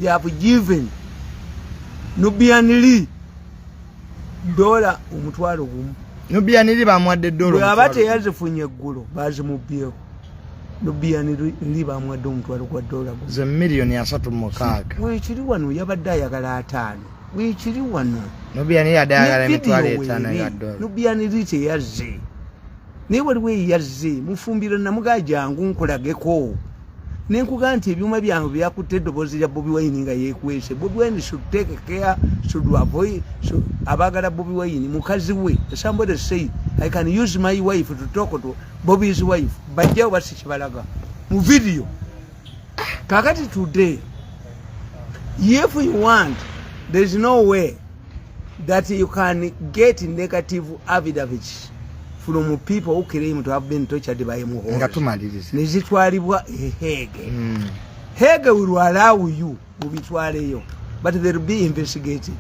They have given Nubian Lee dola 10,000. Nubian Lee bamuwadde dola. Bwe aba teyazifunye eggulo, bazimubbyeeko. Nubian Lee bamuwadde omutwalo gwa dola gumu. Ze miliyoni 36. Weekiri wano yabadde ayagala 50. Weekiri wano. Nubian Lee yadde ayagala 50,000 ya dola. Nubian Lee teyazze. Naye waliwo eyazze mufumbiro, namugaa, "Jangu nkulageko." Nenkugaa nti ebyuma byange byakutte eddoboozi lya Bobi Wine nga yeekwese. Bobi Wine should take care, should avoid should, abaagala Bobi Wine, mukazi we, somebody say, "I can use my wife to talk to Bobby's wife." Bajjawo basi kibalaga mu video. Kakati today, if you want, there is no way that you can get negative affidavits from people who claim to have been tortured by Muhoozi. Nga tumaliriza. Nezitwalibwa Hague. Hague will allow you mubitwaleyo, but they will be investigated.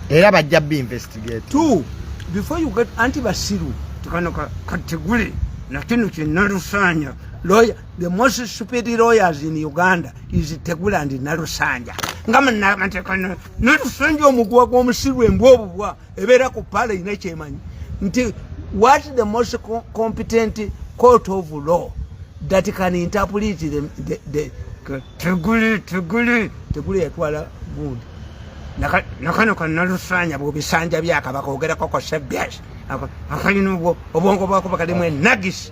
Era bajja be investigate. Two, before you get anti basiru kano kategule nakino kye Nalusanja lawyer, the most stupid lawyers in Uganda is Tegula and Nalusanja. Nga munnamateeka Nalusanja, omuguwa gw'omusiru, embwa obubwa ebeera ku pala ina kyemanyi nti what the most competent court of law that can interpret the Tegule, Tegule, Tegule yatwala gundi. Nakano kanalusanya bwebisanja byakabaka ogerako kosebyas akalina obwongo bwako bakalimu enagisi.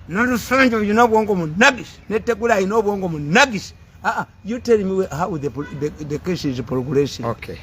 Nalusanja olina obwongo mu nagisi, netegula alina obwongo mu nagisi. Ah, you tell me how the case is progressing. Okay.